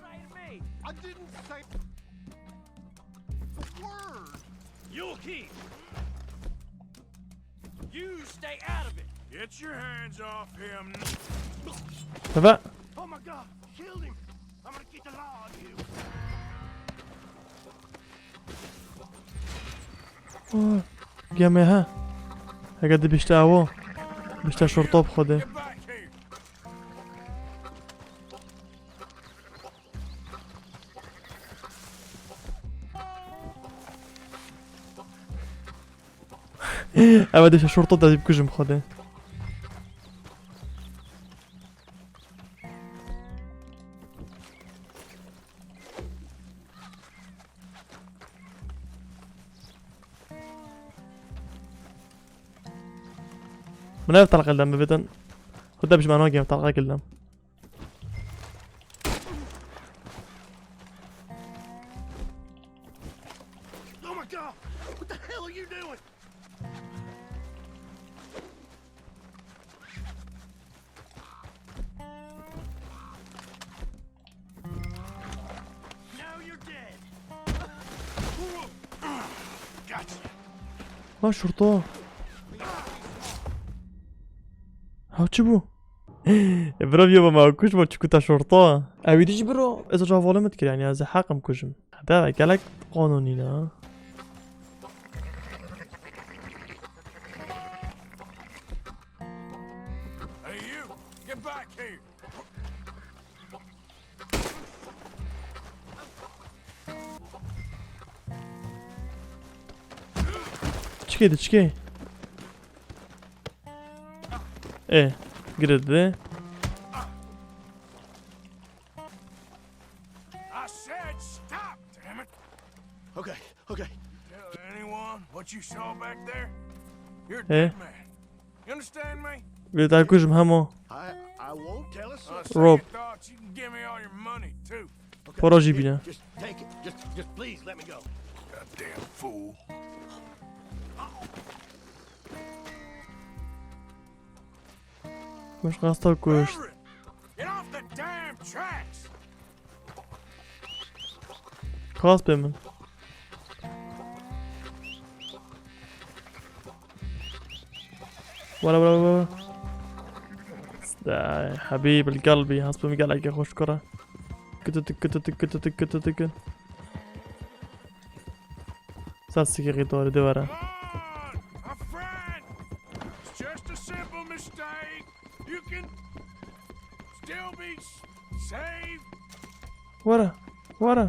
I didn't say a word. You'll keep. You stay out of it. Get your hands off him. Tebe. Oh my God! Killed him. I'm gonna get the law on you. Geme he. Heke dibişte ewo. Bişte şorto bi xwedê. Get back here. Ew dibişte şorto de bikujim xwedê. Min ev telqe kildem bibêtin. Xwe de bijmano gem telqe kildem. Oh my God! What the hell are you doing? Now you're dead. Gotcha. Ha şorto. Ha çi bû? E, bira viya me kuş ma çikuta şorto. Ew dî jî biro. Ez ca volê min dikir yani ez heqim kujim. Da gelek qanûnî ne. Hey, you! Get back here! Çikê de çikê? E, girdi. I said stop, damn it! Okay, okay. Tell anyone what you saw back there? You're a Eh? dead man. You understand me? Vê te kujim hemo. I I won't tell a soul. Uh, second Rob. Thoughts, you can give me all your money too. Okay, Para here, jî bîne. Just take it. Just just please let me go. Goddamn fool. Kuş, rasta kuş. Reverend, get off the damn tracks! Kas pê min. Wala wala wala. Stay, Habib el Galbi, hespê min gelekî xweş kura. Kututuk kututuk kututuk kututuk. Ser sikê qîtorê de were. Come on, my friend! It's just a simple mistake. You can still be s- saved. Were, were.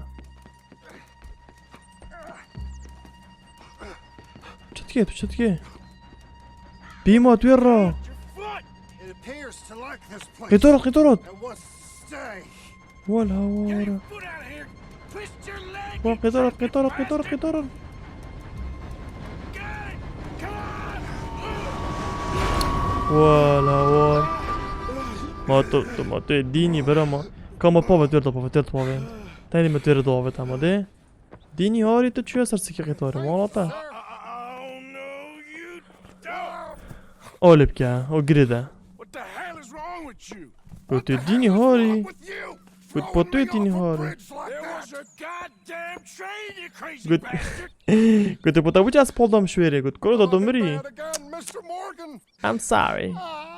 Çi dikê tu, çi dikê? Bîma tu ra. Your foot! It appears to like this place. Qîtorot, qîtorot. And wants to stay. Wala Get wala. your foot out of here! Twist your leg! Wa You qîtorot, drunken qîtorot, qîtorot, bastard! qîtorot. Got it! Come on! Wala wala. Ma tu, tu ma tu dînî bira ma. Ka ma pave tu da pave tu pave. Tenê me tu da pave tamam de. Dînî harî tu çiya ser sikê qîtorê, wala ta. Oh no, you don't! Olê bike, o girê de. What the hell is wrong with you? Got tu dînî harî. With you? Got pa tu dînî harî. There was a goddamn train, you crazy Good. bastard! Got tu pa tu ez pol dam şwêrê, got. Koro da domirî. Bad again, Mister Morgan. I'm sorry.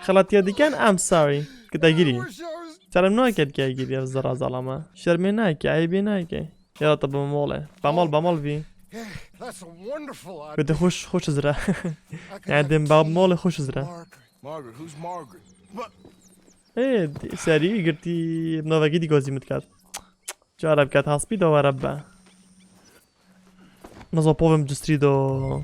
Xelatiya diken, I'm sorry. Kita girî. Wish I was Şerm nake dike girî ev zira zalama. Şermê nake, eybê nake. Ya da bemol e. Bemol, bemol vî. That's a wonderful idea. Got tu xweş, xweş zira. I could Yani have dem tea bemol xweş zira. Margaret. Margaret, who's Margaret? What? Ê, di- serî girtî navekî dî gazî min diket. Cara biket hespî da were be. Niza povim cistrî do.